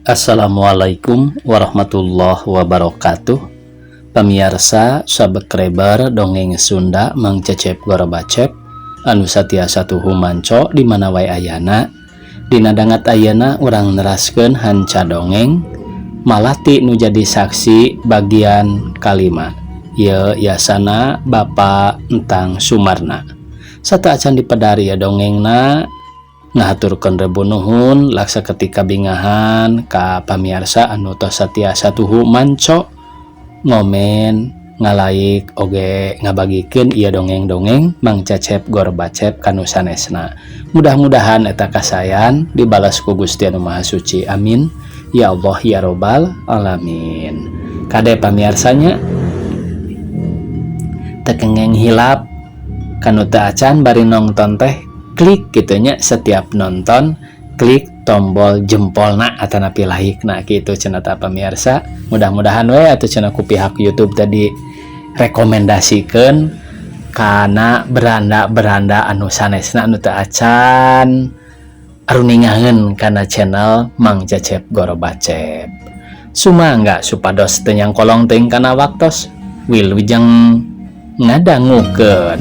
Assalamualaikum warahmatullahi wabarakatuh. Pamiarsa subscriber dongeng Sunda Mang Cecep Gorobacep anu satiasa tuhu manco di mana wae ayana. Dina dangat ayana urang neraskeun hanca dongeng Malati nu jadi saksi bagian kalima. Ieu yasana Bapak Entang Sumarna. Sateuacan dipedari ya dongengna ngahaturkeun rebu nuhun laksa ketika bingahan ka pamiarsa anu tos satiasa tuhu manco ngomen ngalaik oge ngabagikeun ieu dongeng-dongeng Mang Cecep Gorbacep kanu sanesna. Mudah-mudahan eta kasayan dibalas ku Gusti Anu Maha Suci. Amin ya Allah ya Robbal alamin. Kade pamiarsanya teu kengeng hilap kanu teu acan bari nongton teh klik gitunya, setiap nonton klik tombol jempolna atanapi like na gitu cenah ta pamiarsa. Mudah-mudahan we atuh cenah ku pihak YouTube tadi rekomendasikeun kana beranda-beranda anu sanesna anu teu acan aruningaheun kana channel Mang Cecep Gorobacep. Sumangga supados teu nyangkolong teuing kana waktos wilujeng ngadangukeun.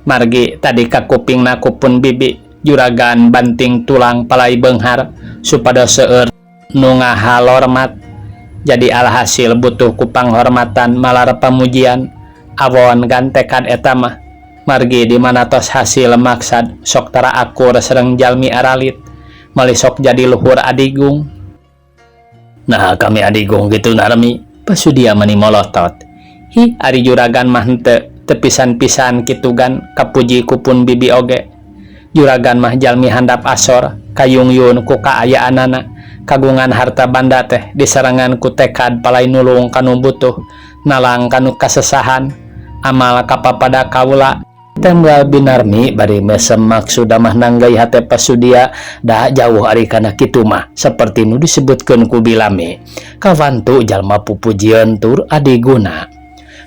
Margi tadi kakupingna kupun bibi juragan banting tulang palai beunghar supados seueur nu ngahalormat. Jadi alhasil butuh ku panghormatan malar pamujian awon gantekan eta mah. Margi di mana tos hasil maksad sok tara akur sareng jalmi aralit mali sok jadi luhur adigung. Nah kami adigung gitu narmi pasudia mani molotot. Hi ari juragan mah henteu tepisan-pisan kitugan kapuji kupun bibi oge. Juragan mah jalmi handap asor kayungyun ku kaayaanana kagungan harta banda teh diserangan ku tekad palai nulung kanu butuh nalang kanu kasesahan amal kapapada kaula. Tembal binarmi bari mesem maksuda mah nanggai hate pasudia dah jauh ari kana kitu mah seperti nu disebutkeun ku Bilami kawantu jalma pupujieun tur adiguna.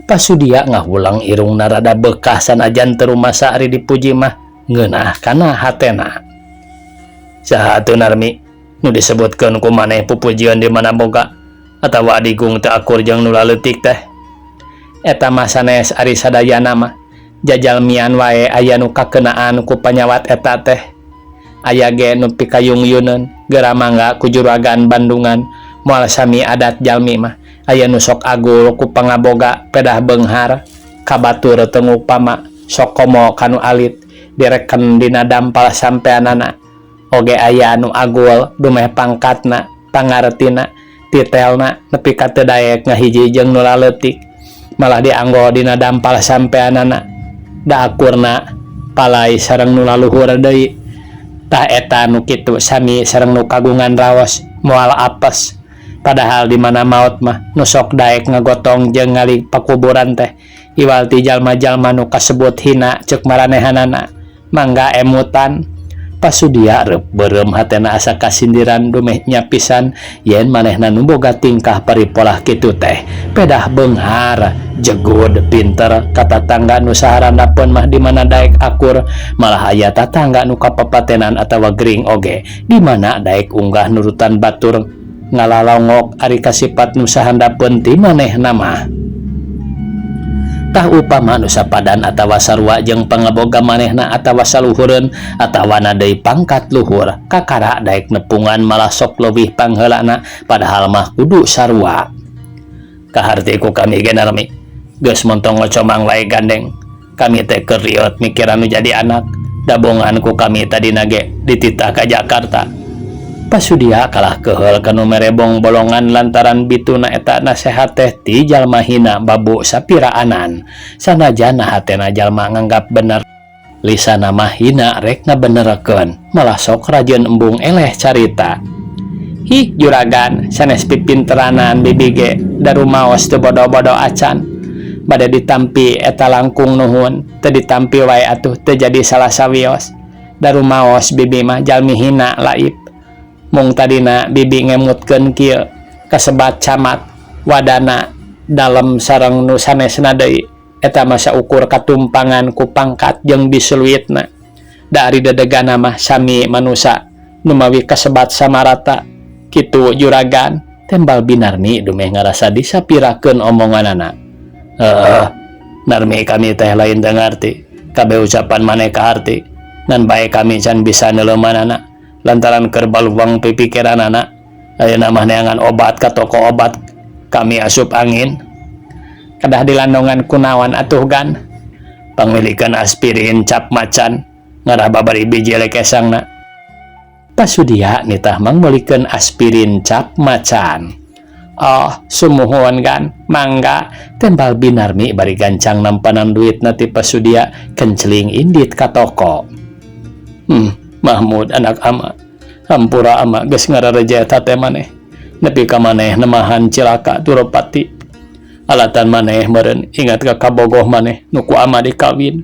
Pasudia ngahulang irungna rada bekah sanajan teu rumasa ari dipuji mah ngeunah kana hatena. Saha atuh Narmi nu disebutkeun ku maneh pupujieun di mana boga atawa adigung teu akur jeung nu laleutik teh? Eta mah sanes ari sadayana mah jajalmian wae aya nu kakenaan ku panyawat eta teh. Aya ge nu pikayungyuneun geura mangga ku juragan Bandungan moal sami adat jalmi mah. Aya nu sok agul ku pangaboga pedah beunghar kabatur teu ngupama sok komo kanu alit direken dina dampal sampeanana. Oge aya nu agul dumeh pangkatna pangartina titelna nepi ka teu daek ngahiji jeung nu laleutik malah dianggo dina dampal sampeanana da akurna palai sareng nu laluhur deui. Tah eta nu kitu sami sareng nu kagungan raos moal apes. Padahal di mana maot mah nu sok daek ngagotong jeung ngali pakuburan teh iwal ti jalma-jalma nu kasebut hina ceuk maranehanana mangga emutan. Pasudia reup beureum hatena asa kasindiran dumeh nya pisan yen manehna nu boga tingkah paripolah kitu teh pedah beunghar jegud pinter ka tatangga nu saharandapeun mah di mana daek akur malah aya tatangga nu kapapatenan atawa gering oge di mana daek unggah nurutan batur ngalalongok ari kasipat nu sahandapeun ti manehna mah. Tah upama nu sapadan atawa sarua jeung pangaboga manehna atawa saluhureun atawa na deui pangkat luhur kakara daek nepungan malah sok leuwih pangheulana padahal mah kudu sarua. Kaharti ku kami ge Narmi Geus montong ngocomang wae gandeng. Kami teh keur riot mikiran nu jadi anak. Dabongan ku kami tadina ge dititah ka Jakarta. Pasudia kalah keheul ka nu mere bongbolongan lantaran bituna eta nasehat teh ti jalma hina babu sapiraanan. Sanajan hatena jalma nganggap bener lisana mah hina rek ngabenerkeun malah sok rajin embung eleh carita. Hih juragan sanes pipinteranan bibi ge da rumaos teu bodo-bodo acan. Bade ditampi eta langkung nuhun teu ditampi wae atuh teu jadi salah sawios. Da rumaos bibi mah jalmi hina laib. Mung tadina bibi ngemutkeun kieu kasebat camat wadana dalem sareng nu sanesna deui eta mah saukur katumpangan ku pangkat jeung disuluitna. Da ari dedegana mah sami manusa nu mawi kasebat samarata kitu juragan tembal Binarmi dumeh ngarasa disapirakeun omonganana. Heuh Narmi kami teh lain teu ngarti kabeh ucapan maneh kaharti ngan bae kami can bisa neuleumanana. Lantaran keur baluang pipikiranana ayeuna mah neangan obat ka toko obat kami asup angin. Kedah dilandongan kunaon atuh gan pangmilikeun aspirin cap macan ngarah babari biji lekesangna. Pasudia nitah mangmeulikeun aspirin cap macan. Oh sumuhun gan mangga tembal Binarmi bari gancang nampanan duitna ti Pasudia kenceling indit ka toko. Mahmud anak ama hampura ama geus ngararejet hate maneh nepi ka maneh nemahan cilaka Turopati alatan maneh meureun ingat ka kabogoh maneh nu ku ama dikawin.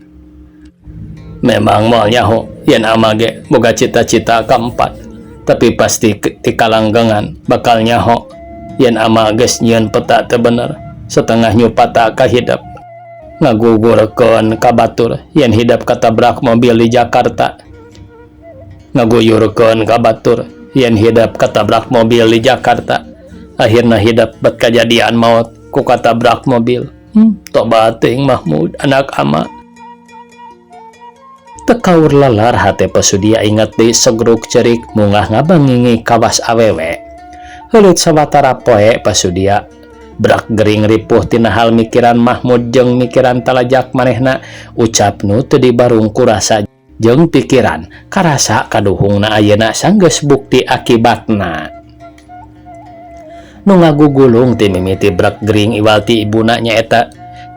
Memang moal nyaho yen ama ge boga cita-cita kaempat tapi pasti ti kalanggengan bakal nyaho yen ama geus nyieun peta teu bener setengah nyupata ka hidep ngagugurkeun ka batur yen hidep katabrak mobil di Jakarta ngaguyurkeun ka batur yen hidep katabrak mobil di Jakarta akhirna hidep bet kajadian maot ku katabrak mobil. Tobat teuing Mahmud anak ama. Tekaur lelar hate Pasudia ingat deui segruk cerik mungah ngabangingi kawas awewe. Heuleut sawatara poe Pasudia brak gering ripuh tina hal mikiran Mahmud jeung mikiran talajak manehna ucap nu teu dibarung ku rasa jeung pikiran karasa kaduhungna ayeuna sanggeus bukti akibatna. Nu ngagugulung ti mimiti brek gering iwal ti ibuna nyaeta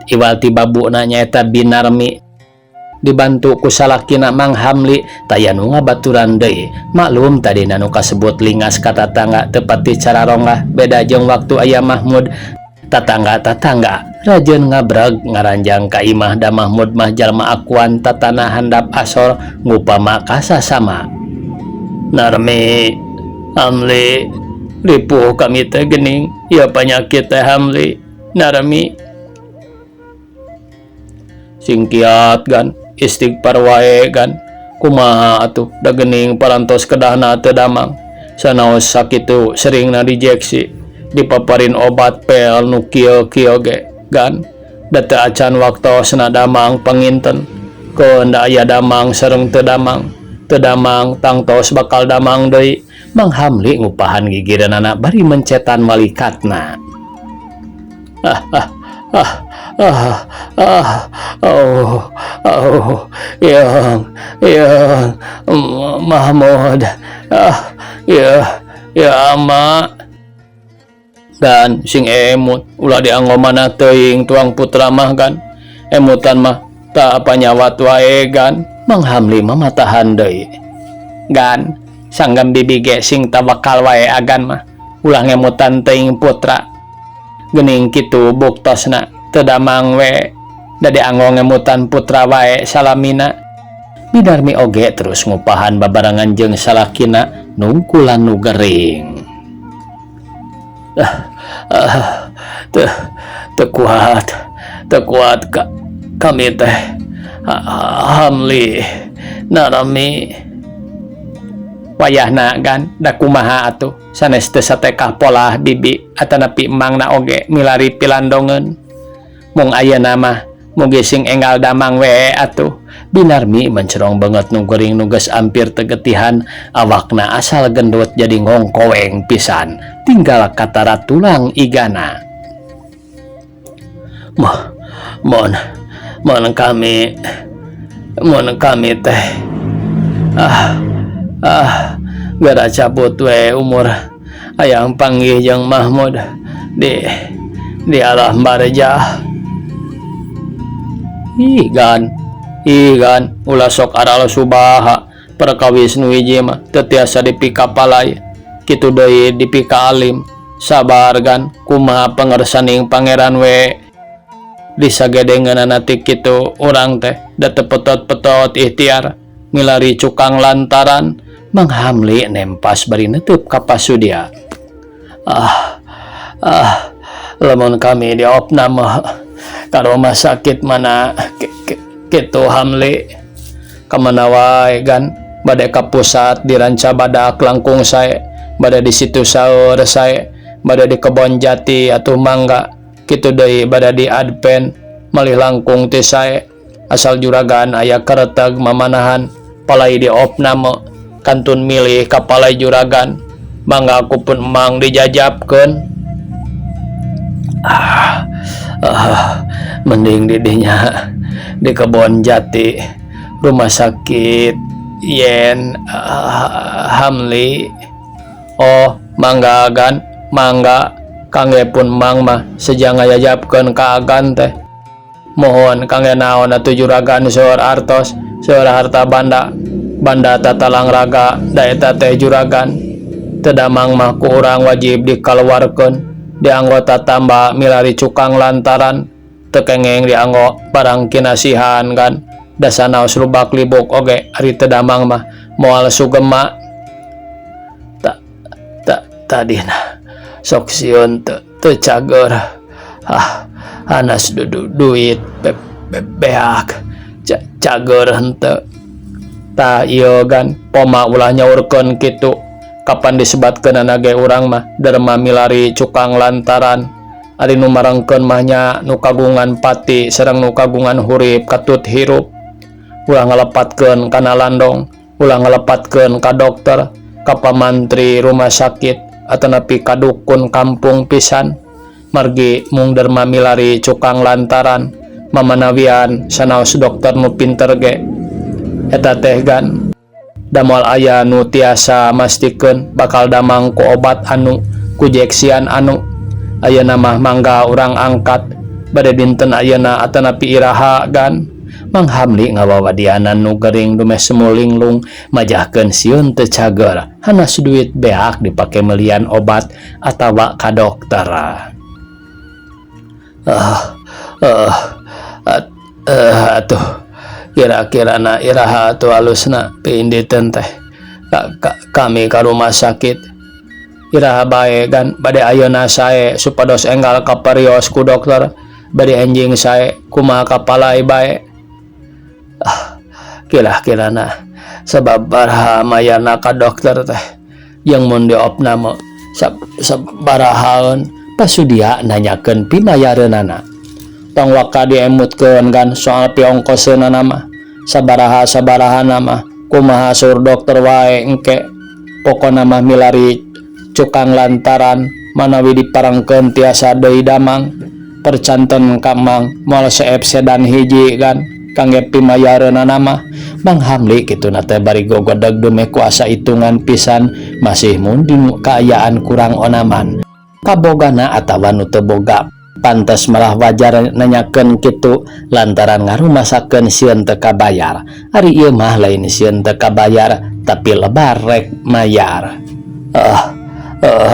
iwal ti babuna nyaeta Binarmi dibantu ku salakina Mang Hamli taya nu ngabaturan deui. Maklum tadina nu kasebut lingas ka tatangga teu pati cararongah beda jeung waktu aya Mahmud. Tatangga-tatangga rajeun ngabreg ngaranjang ka imah da Mahmud mah jalma akuan tatana handap asor ngupama kasasama. Narmi Hamli ripuh kami teh geuning ieu panyakit teh Hamli Narmi sing kiat gan istighfar wae gan kumaha atuh da geuning parantos kedahna teu damang sanaos sakitu seringna dijeksi dipaparin obat pel nu kieu-kieu ge gan da teu acan waktosna damang panginten keun da aya damang sareng teu damang teu damang tangtos bakal damang deui. Mang Hamli ngupahan gigireunana bari mencetan walikatna. Ah ah ah ah ah oh oh yang yang Mahmud ah ya ya ama dan sing emut ulah dianggo mana teuing tuang putra mah gan emutan mah tak apa nyawat wae gan. Mang Hamli mah matahan deui gan sanggam bibi ge sing tawakal wae agan mah ulah ngemutan teuing putra geuning kitu buktosna teu damang we da dianggo ngemutan putra wae salamina. Binarmi oge terus ngupahan babarengan jeung salakina nungkulan nu gering. Ah, teu teu kuat teu kuat ka kami teh Hamli Narmi wayahna gan da kumaha atuh sanes teu satekah polah bibi atanapi emangna oge milari pilandongeun mung ayeuna mah mugi sing enggal damang we atuh. Binarmi mencerong banget nu gering nu geus ampir tegetihan awakna asal gendut jadi ngongkoweng pisan tinggal katara tulang igana. Mah Mun mun kami mun kami teh ah ah gera cabut we umur hayang panggih jeung Mahmud di di alam barjah. Ih gan, ih gan, ulah sok aral subaha perkawis nu hiji mah teu tiasa dipikapalay kitu deui dipikaalim. Sabar gan, kumaha pangersaning Pangeran we disagedengeunana ti kitu urang teh da teu petot-petot ikhtiar milari cukang lantaran Mang Hamli nempas bari neuteub ka pasudia. Ah ah lamun kami diopname ka rumah sakit mana kitu Hamli? Kamana wae gan, bade ka pusat di Ranca Badak langkung sae, bade di Situ Saeur sae, bade di Kebon Jati atuh mangga, kitu deui bade di Advent malih langkung ti sae, asal juragan aya kereteg mamanahan palai diopname kantun milih ka palai juragan mangga ku pun emang dijajabkeun. Ah, ah mending di dinya di Kebon Jati rumah sakit yen Hamli. Oh mangga gan, mangga kangge pun mang mah seja ngajajabkeun ka agan teh. Mohon kangge naon atuh juragan seueur artos, seueur harta banda, banda tatalang raga da eta teh juragan. Teu damang mah ku urang wajib dikaluarkeun dianggo tatamba milari cukang lantaran teu kengeng dianggo barang kinasihan kan da sanaos lubak libuk oge ari teu damang mah moal sugema. Ta ta tadina sok sieun teu teu cager ah hanas duit beak cager henteu. Tah ieu gan, poma ulah nyaurkeun kitu, kapan disebatkeunana ge urang mah derma milari cukang lantaran. Ari nu marengkeun mah nya nu kagungan pati sareng nu kagungan hurip katut hirup. Ulah ngalepatkeun kana landong, ulah ngalepatkeun ka dokter, ka pamantri rumah sakit atanapi ka dukun kampung pisan. Margi mung derma milari cukang lantaran mamanawian sanaos dokter nu pinter ge eta teh gan da moal aya nu tiasa mastikeun bakal damang ku obat anu ku jeksian anu. Ayeuna mah mangga urang angkat bade dinten ayeuna atanapi iraha gan? Mang Hamli ngawawadianan nu gering dumeh semu linglung majahkeun sieun teu cager hanas duit beak dipake melian obat atawa ka dokter. Ah ah atuh kira-kira na iraha atuh alusna piinditeun teh kami ka rumah sakit? Iraha bae gan, bade ayeuna sae supados enggal kaparios ku dokter, bade enjing sae, kumaha kapalai bae? Ah kira-kirana sababaraha mayarna ka dokter teh jeung mun diopname sabarahaeun? Pasudia nanyakeun pimayareunana. Tong waka diemutkeun gan soal piongkoseunana mah, sabaraha sabarahana mah kumaha saur dokter wae engke, pokona mah milari cukang lantaran manawi diparengkeun tiasa deui damang. Percanten ka mang moal seep sedan hiji gan kangge pimayareunana mah. Mang Hamli kituna teh bari gogodeg dumeh kuasa hitungan pisan masih mun dinu kaayaan kurang onaman kabogana atawa nu teu boga. Pantes malah wajar nanyakeun kitu lantaran ngarumasakeun sieun teu kabayar. Ari ieu mah lain sieun teu kabayar tapi lebar rek mayar. Ah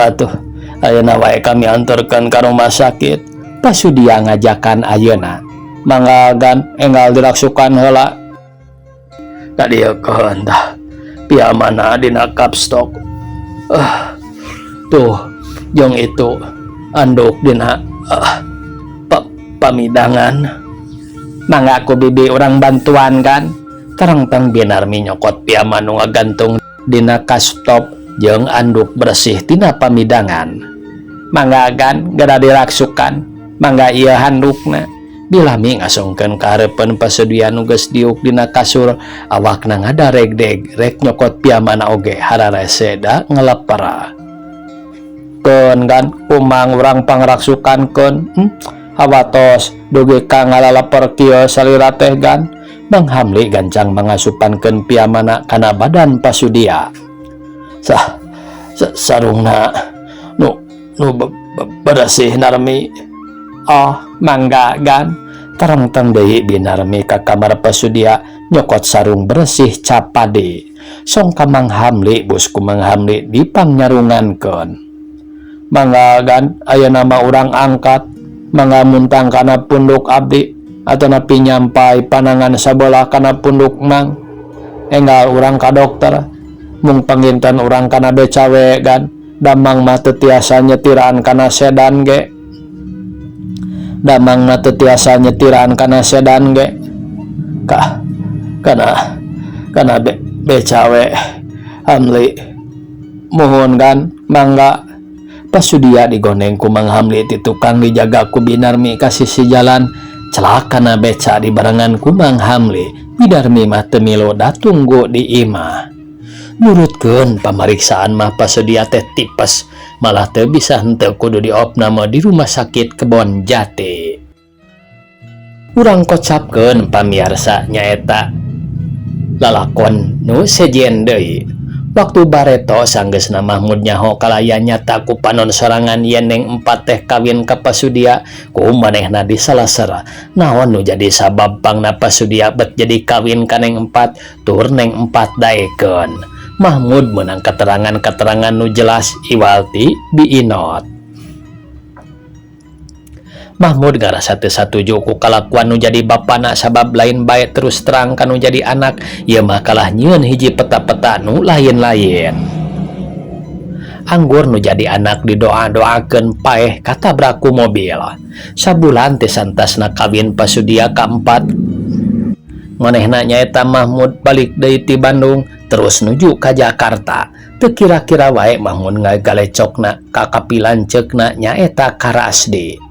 atuh ayeuna wae kami anterkeun ka rumah sakit, pasudia ngajakan ayeuna. Mangga gan, enggal diraksukan heula. Kadieukeun tah piamana dina kapstok. Ah tuh jeung itu anduk dina pamidangan. Mangga ku bibi urang bantuan kan. Tarangtang Binarmi nyokot piama nu ngagantung dina kastop jeung anduk bersih tina pamidangan. Mangga gan, gera diraksukan. Mangga ieu handukna. Bilami ngasongkeun ka hareupeun pasudia nu geus diuk dina kasur awakna ngadaregdeg rek nyokot piamana oge hararese da ngelepera. Keun gan, kumang urang pangraksukankeun. Hawatos dugi ka ngalalaper kieu salira teh Gan. Mang Hamli gancang mangasupankeun piamana kana badan pasudia. Sah sarungna nu nu beresih, Narmi. Oh, mangga, Gan. Tarengteng deui Binarmi ka kamar pasudia, nyokot sarung beresih cap padi. Song ka Mang Hamli, bus ku Mang Hamli dipangnyaruankeun. Mangga, Gan, ayeuna mah urang angkat. Mangga muntang kana punduk abdi atanapi nyampai panangan sabelah kana punduk Mang. Enggal urang ka dokter. Mung panginten urang kana beca we, Gan. Damang mah teu tiasa nyetiran kana sedan ge. Damang mah teu tiasa nyetiran kana sedan ge. Ka kana kana beca we, Hamli. Muhun, Gan, mangga. Pasudia digondeng ku Mang Hamli ti tukang, dijaga ku Binarmi ka sisi jalan. Celak kana beca dibarengan ku Mang Hamli. Binarmi mah teu milu, datunggu di imah. Nurutkeun pamariksaan mah pasudia teh tipes, malah teu bisa henteu kudu diopname di rumah sakit Kebon Jati. Urang kocapkeun, pamiarsa, nyaeta lalakon nu sejen deui. Waktu bareto sanggeusna Mahmud nyaho kalayan nyata ku panon sorangan yen Neng Empat teh kawin ka pasudia, ku manehna disalasera. Naon nu jadi sabab pangna pasudia bet jadi kawin ka Neng Empat tur Neng Empat daekeun? Mahmud menang keterangan-keterangan nu jelas iwal ti Bi Inot. Mahmud ngarasa teu satuju ku kalakuan nu jadi bapana, sabab lain bae terus terang ka nu jadi anak, ieu mah kalah nyieun hiji peta-peta nu lain-lain. Anggur nu jadi anak didoa-doakeun paeh katabrak ku mobil. Sabulan teh santasna kawin pasudia kaempat. Manehna nyaeta Mahmud balik deui ti Bandung terus nuju ka Jakarta. Teu kira-kira wae Mahmud ngagalecokna ka kapilanceukna, nyaeta ka Rasdi.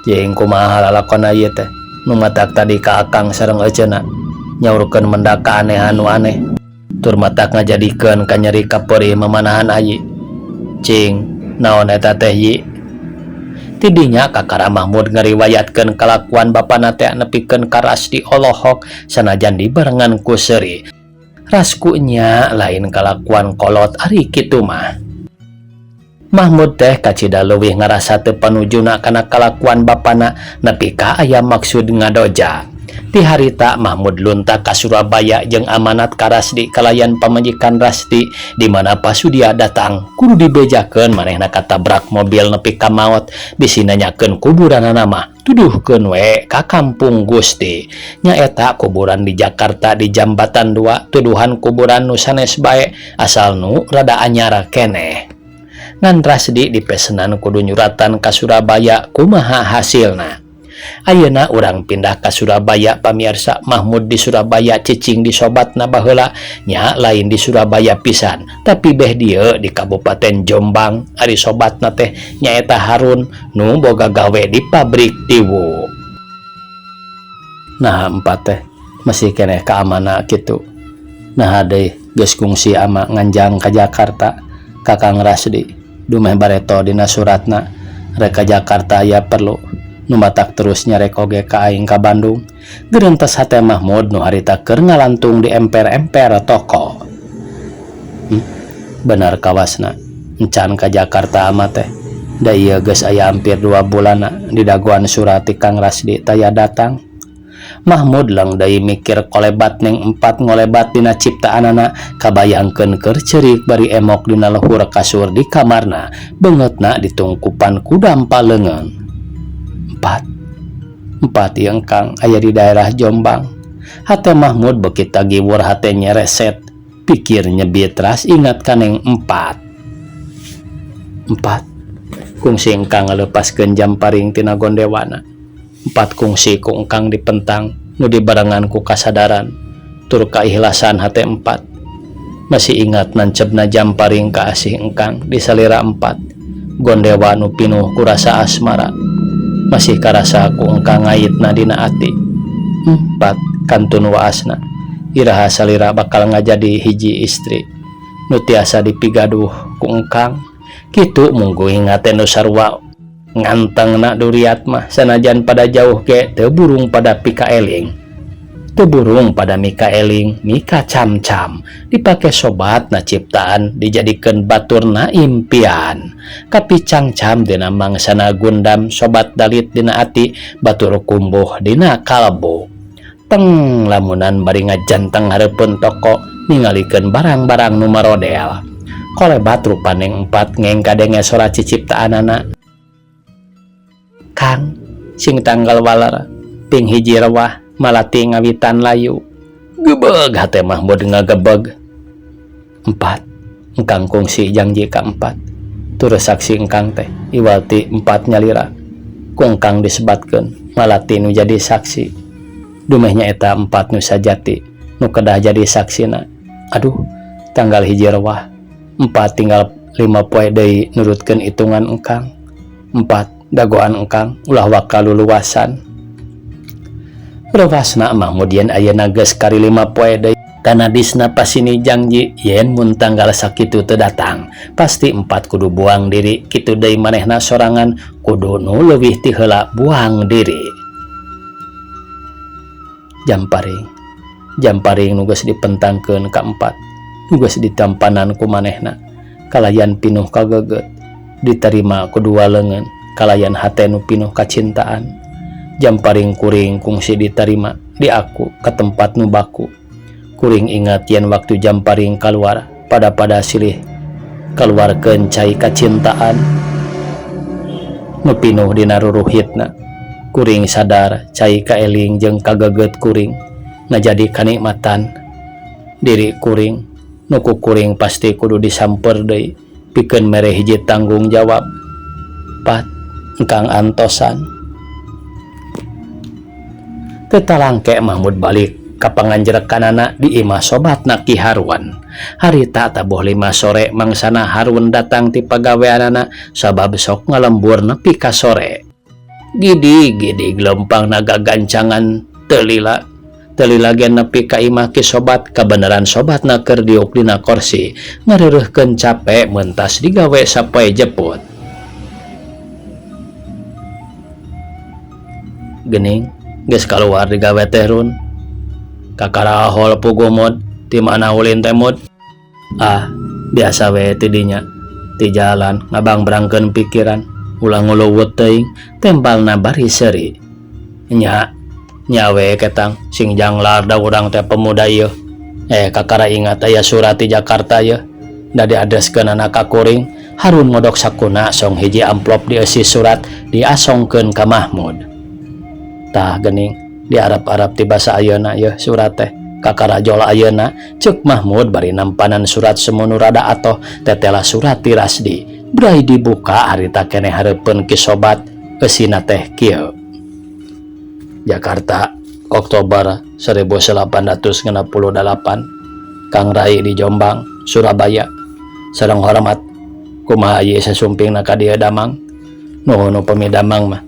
Jeung kumaha lalakonna ieu teh nu matak tadi ka akang sareng eceuna nyaurkeun mendak keanehan nu aneh tur matak ngajadikeun kanyeri kapeurih mamanahan ayi. Cing, naon eta teh, Yi? Tidinya kakara Mahmud ngariwayatkeun kalakuan bapana teh nepikeun ka Rasdi olohok, sanajan dibarengan ku seuri. Rasku nya lain kalakuan kolot ari kitu mah. Mahmud teh kacida leuwih ngarasa teu panujuna kana kalakuan bapana, nepi ka aya maksud ngadoja. Ti harita Mahmud lunta ka Surabaya jeung amanat ka Rasdi kalayan pamajikan Rasdi, di mana pasudia datang kudu dibejakeun manehna katabrak mobil nepi ka maot, bisi nanyakeun kuburanana mah tuduhkeun we ka Kampung Gusti, nyaeta kuburan di Jakarta di Jambatan 2, tuduhan kuburan nu sanes bae asal nu rada anyar keneh. Ngan Rasdi dipesenan kudu nyuratan ka Surabaya kumaha hasilna. Ayeuna urang pindah ka Surabaya, pamiarsa. Mahmud di Surabaya cicing di sobatna baheula nya, lain di Surabaya pisan tapi beh dieu di Kabupaten Jombang. Ari sobatna teh nyaeta Harun nu boga gawe di pabrik tiwu. Nah, Empat teh masih keneh ka amana kitu? Nah deui geus kungsi ama nganjang ka Jakarta. Kakang Rasdi dumeh bareto dina suratna rek ka Jakarta aya perlu, nu matak terus nyarek oge ka aing ka Bandung. Gerentes hate Mahmud nu harita keur ngalantung di emper-emper toko. Bener kawasna encan ka Jakarta ama teh, da ieu geus aya hampir 2 bulan didagoan surat ti Kang Rasdi taya datang. Mahmud lang deui mikir kolebat Neng Empat ngolebat dina ciptaanana, kabayangkeun keur ceurik bari emok dina luhur kasur di kamarna, beungeutna ditungkupan ku dampa leungeun. Empat, Empat yang kang aya di daerah Jombang. Hate Mahmud beuki tagiwur, hate nyereset, pikir nyebit ras ingat ka Neng Empat. Empat kungsi engkang ngalepaskeun jamparing tina gondewana. Empat kungsi ku engkang dipentang nu dibarengan ku kasadaran tur kaikhlasan hate Empat. Masih ingat nancebna jamparing ka asih engkang di salira Empat, gondewa nu pinuh ku rasa asmara. Masih karasa ku engkang ngayitna dina ati. Empat kantun waasna. Iraha salira bakal ngajadi hiji istri nu tiasa dipigaduh ku engkang? Kitu munggu hate nu sarua. Ngantengna duriat mah sanajan pada jauh ge teu burung pada pikaeling. Teu burung pada mikaeling, mikacamcam, dipake sobatna ciptaan dijadikeun baturna impian. Kapicangcam dina mangsana gundam sobat dalit dina ati batur kumbuh dina kalbu. Teng lamunan bari ngajanteng hareupeun toko ningalikeun barang-barang nu marodel. Kolebat rupa Neng Empat ngeng kadenge sora ciciptaanana. Kang, sing tanggal waler, ping hiji rewah malati ngawitan layu. Gebeg hate Mahmud ngagebeg. Empat, engkang kungsi janji ka empat. Tur saksi engkang teh iwal ti empat nyalira. Ku engkang disebatkeun malati nu jadi saksi. Dumeh nyaeta empat nu sajati nu kedah jadi saksina. Aduh, tanggal hiji rewah. Empat tinggal 5 poe deui nurutkeun hitungan engkang. Empat dagoan engkang ulah waka luluwasan. Rewasna Mahmud yen ayeuna geus kari 5 poe deui. Kanadisna pasini janji yen mun tanggal sakitu teu datang pasti empat kudu buang diri. Kitu deui manehna sorangan kudu nu leuwih ti heula buang diri. Jamparing, jamparing nu geus dipentangkeun ka empat, nu geus ditampanan ku manehna kalayan pinuh kageget, diterima ku dua leungeun kalayan hate nu pinuh kacintaan. Jamparing kuring kungsi diterima diaku ke tempat nu baku. Kuring ingat yen waktu jamparing keluar pada-pada silih keluarkeun cai kacintaan nu pinuh dina ruruhitna. Kuring sadar cai kaeling jeung kageget kuring ngajadi kanikmatan diri kuring. Nu ku kuring pasti kudu disamper deui pikeun mere hiji tanggung jawab. Pat engkang antosan. Teu talangke Mahmud balik ka panganjerekanana di imah sobatna Ki Harun. Harita tabuh 5 sore mangsana Harun datang ti pagaweanana sabab sok ngalembur nepi ka sore. Gidi-gidi lempang naga gancangan teu lila. Teu lila ge nepi ka imah ki sobat, kabeneran sobatna keur diuk dina korsi ngareureurkeun cape mentas digawe sapoe jeput. Gening geus kaluar digawe teh Run. Kakarahol pugumod ti mana ulin teh Mud? Ah, biasa we ti dinya. Ti jalan ngabangbrangkeun pikiran, ulah nguluwut teuing, tempalna bari seuri. Nya, nyawe ketang sing janglar da urang teh pemuda ieu. Kakara ingat aya surat ti Jakarta ieu. Da diadreskeunana ka kuring. Harun modok sakuna song hiji amplop dieusi surat diasongkeun ka Mahmud. Tah geuning diarap-arap ti basa ayeuna ieu surat teh. Kakara jol ayeuna ceuk Mahmud bari nampanan surat semono rada atoh tetela surat ti Rasdi. Brai dibuka harita keneh hareupeun ki sobat eusina teh kieu. Jakarta, Oktober 1868, Kang Rai di Jombang, Surabaya. Sareng hormat, kumaha ieu sasumpingna ka dieu damang? Nuhun upami damang mah.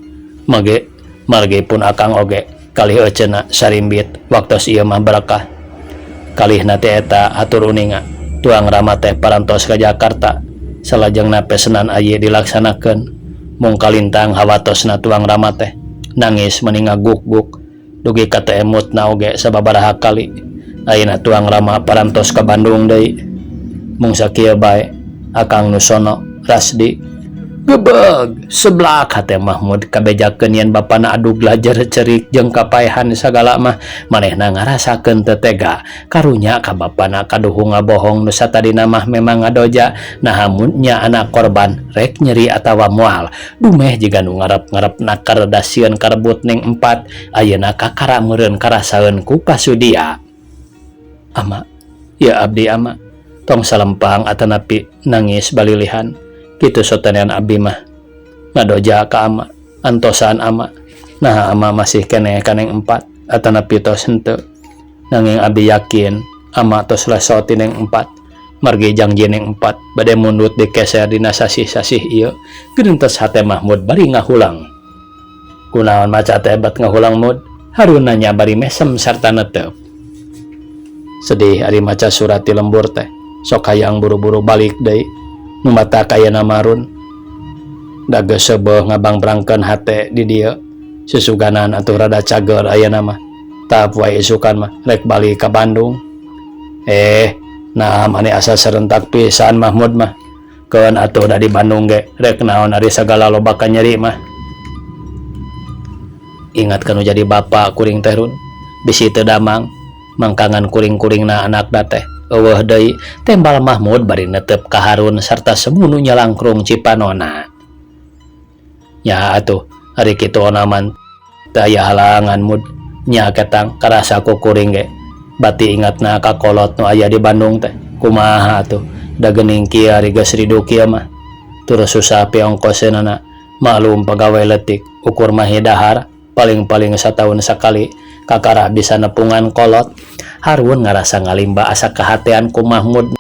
Mage margi pun akang oge kalih euceuna sarimbit waktos ieu mah berkah. Kalihna teh eta hatur uninga. Tuang Rama teh parantos ka Jakarta. Salajengna pesenan aye dilaksanakeun. Mung kalintang hawatosna Tuang Rama teh nangis meni ngaguk-guk dugi ka teh emutna oge sababaraha kali. Ayeuna Tuang Rama parantos ka Bandung deui. Mung sakieu bae akang nu sono Rasdi gebeg seblak hate Mahmud kabejakeun yen bapana adug lajer cerik jeung kapaehan sagala mah manehna ngarasakeun teu tega karunya ka bapana kaduhung ngabohong nu satadina mah memang ngadoja naha mun nya anak korban rek nyeri atawa moal dumeh jiga nu ngarep-ngarep nakar dasieun karebut ning empat ayeuna kakara meureun karasaeun ku pasudia. Ama ya abdi ama tong salempang atanapi nangis balilihan kitu sotanean abdi mah ngadoja ka ama antosan ama nah ama masih keneh kaneng empat atanapi tos henteu nanging abdi yakin ama tos leso ti neng empat margi janji neng empat bade mundut dikeser dina sasih-sasih ieu geuntes hate Mahmud bari ngahulang kunaon maca teh bat ngahulang Mud Harun nanya bari mesem sarta netep sedih ari maca surat ti lembur teh sok hayang buru-buru balik deui nu mata kayana marun Da geus seubeuh ngabangbrangkeun hate di dieu. Susuganan atuh rada cager ayeuna mah. Tahap wae isukan mah rek balik ka Bandung. Eh, nah mani asa serentak pisan Mahmud mah. Keun atuh da di Bandung ge rek naon ari sagala loba kanyeri mah. Ingat kanu jadi bapa kuring teh Run. Bisi teu damang mangkangan kuring-kuringna anakna teh. Eueuh deui tembal Mahmud bari netep ka Harun sarta semunu nyalangkrung cipanona. Nya atuh ari kitu onaman teu aya halangan Mud. Nya ketang karasa ku kuring ge bati ingatna ka kolot nu aya di Bandung teh. Kumaha atuh da geuning kieu ari geus ridu kieu mah. Tur susah piongkoseunana maklum pagawe leutik ukur mahi dahar paling-paling sataun sakali kakara bisa nepungan kolot. Harun ngarasa ngalimba asa kahatean ku Mahmud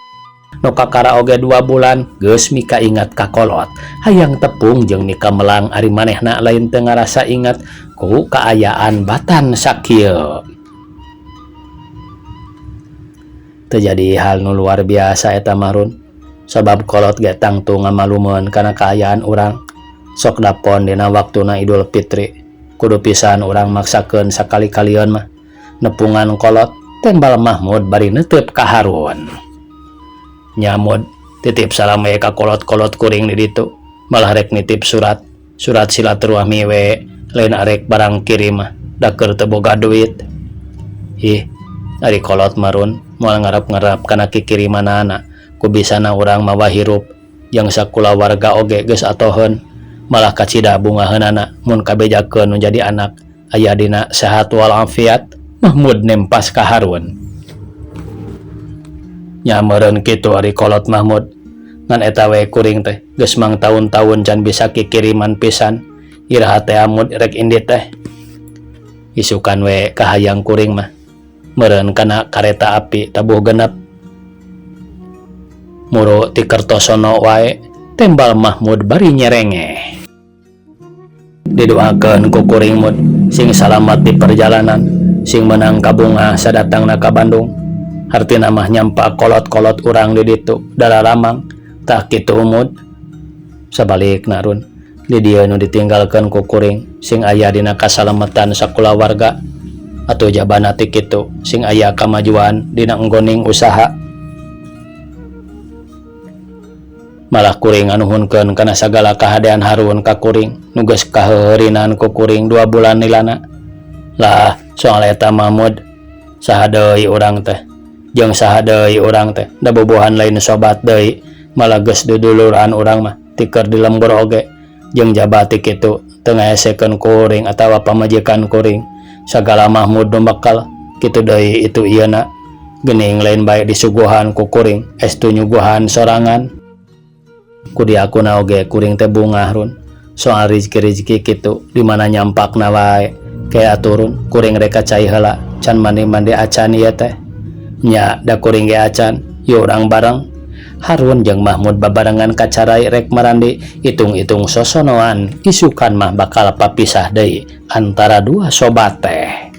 nu kakara oge 2 bulan geus mika ingat ka kolot. Hayang tepung jeung mika melang ari manehna lain teu ngarasa ingat ku kaayaan batan sakieu. Terjadi hal nu luar biasa eta Marun sabab kolot ge tangtu ngamalumeun kana kaayaan urang. Sok dapon dina waktuna Idul Fitri kudu pisan urang maksakeun sakali-kalian mah nepungan kolot. Tembal Mahmud bari neuteub ka Harun. Nyamud titip salam we ka kolot-kolot kuring di ditu malah rek nitip surat surat silaturahmi we lain arek barang kirim mah da keur teu boga duit. Ih ari kolot Marun moal ngarep-ngarep kana kikirimanana ku bisana urang mawa hirup jeung sakulawarga oge geus atoheun malah kacida bungaheunana mun kabejakeun nu jadi anak aya dina sehat walafiat. Mahmud nempas ka Harun. Nya meureun kitu ari kolot Mahmud ngan eta we kuring teh geus mang taun-taun can bisa kikiriman pisan iraha teh amud rek indit teh. Isukan we kahayang kuring mah meureun kana kareta api tabuh genep muru ti Kertosono wae tembal Mahmud bari nyerengeh. Didoakeun ku kuring mud sing salamat di perjalanan sing menang kabungah sadatangna ka Bandung. Hartina mah nyampa kolot-kolot urang di ditu dalaramang tah kitu mud. Sabalikna Run di dieu nu ditinggalkeun ku kuring sing aya dina kasalametan sakulawarga atuh jabana ti kitu sing aya kamajuan dina enggoning usaha. Malah kuring anuhunkeun kana sagala kahadean Harun ka kuring nu geus kaheurinan ku kuring 2 bulan nilana. Lah soal eta Mahmud saha deui urang teh jeung saha deui urang teh da bobohan lain sobat deui malah geus duduluran urang mah tiker di lembur oge jeung jabati kitu teu ngaesekeun kuring atawa pamajikan kuring sagala Mahmud nu bakal kitu deui itu ieuna geuning lain bae disuguhan ku kuring estu nyuguhan sorangan. Ku diakuna oge kuring teh bungah Run soal rizki-rizki kitu di mana nyampakna wae kayak turun kuring rek cai heula can mandi-mandi acan ieu teh nya da kuring ge acan yuk urang bareng. Harun jeung Mahmud babarengan kacarai rek marandi hitung-hitung sosonoan isukan mah bakal papisah deui antara dua sobat teh.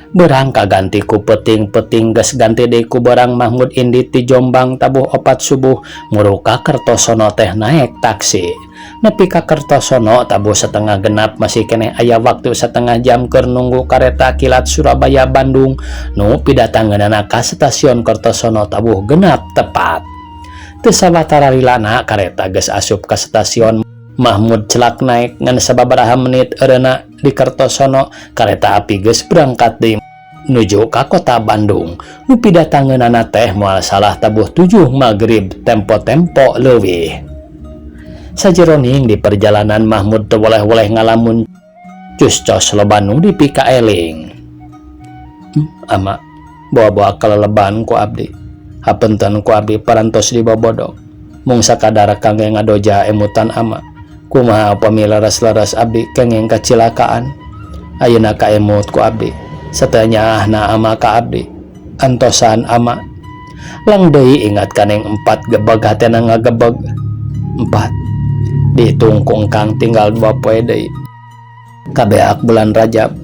Berang kaganti ku peting-peting geus ganti deui ku berang Mahmud indit ti Jombang tabuh 4 subuh muru ka Kertosono teh naek taksi. Nepi ka Kertosono tabuh setengah genap masih keneh aya waktu setengah jam keur nunggu kareta kilat Surabaya Bandung nu pidatangeunana ka stasiun Kertosono tabuh genap tepat. Teu sawatara lilana kareta geus asup ka stasiun. Mahmud celak naik ngan sababaraha menit eureuna di Kertosono kareta api geus berangkat deui nuju ka kota Bandung. Nu pidatangeunana teh moal salah tabuh 7 magrib tempo-tempo leuwih. Sajeroning di perjalanan Mahmud teu woleh-woleh ngalamun cus-cos loba nu dipikaeling. Ama bawa-bawa kaleleban ku abdi. Hapunten ku abdi parantos dibobodok. Mung sakadar kangge ngadoja emutan ama. Kumaha upami leres-leres abdi kenging kacilakaan. Ayeuna kaemut ku abdi. Satenyaahna ama ka abdi. Antosan ama. Lang deui ingat kaneng 4 gebeg hatena ngagebeg. 4. Dihitung ku engkang tinggal 2 poe deui. Kabeak bulan Rajab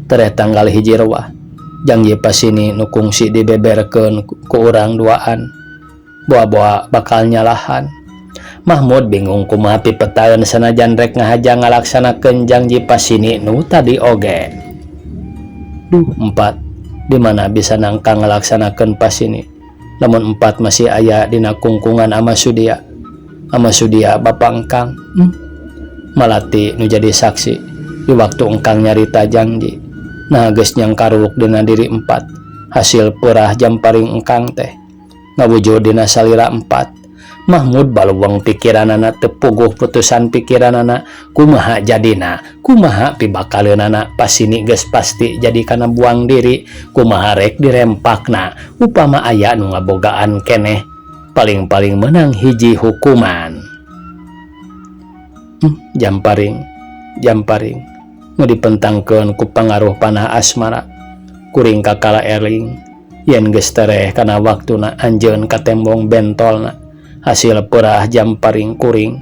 tereh tanggal 1 Rewah. Jangji pasini nu kungsi dibeberkeun ku urang duaan. Boa-boa bakal nyalahan. Mahmud bingung kumaha pipetaeun sanajan rek ngahaja ngalaksanakeun jangji pasini nu tadi oge. Duh empat, di mana bisa nangkang ngalaksanakeun pasini lamun empat masih aya dina kungkungan Ama Sudia. Ama Sudia, bapak engkang. Malati nu jadi saksi di waktu engkang nyarita janji. Nah, geus nyangkaruk dina diri empat hasil peurah jamparing engkang teh ngawujud dina salira empat. Mahmud baluweng pikiranana, teu puguh putusan pikiranana. Kumaha jadina, kumaha pibakaleunana? Pasini geus pasti jadi kana buang diri. Kumaha rek dirempakna upama aya nu ngabogaan keneh? Paling-paling menang hiji hukuman. Jamparing, jamparing nu dipentangkeun ku pangaruh panah asmara kuring kakala eling yen geus tereh kana waktuna anjeun katembong bentolna hasil peurah jamparing kuring.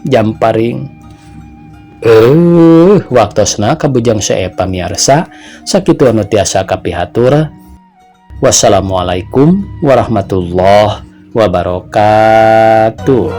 Jamparing. Waktosna kabujang seep, pamiarsa. Sakitu anu tiasa kapihatur. Wassalamualaikum warahmatullahi wabarakatuh.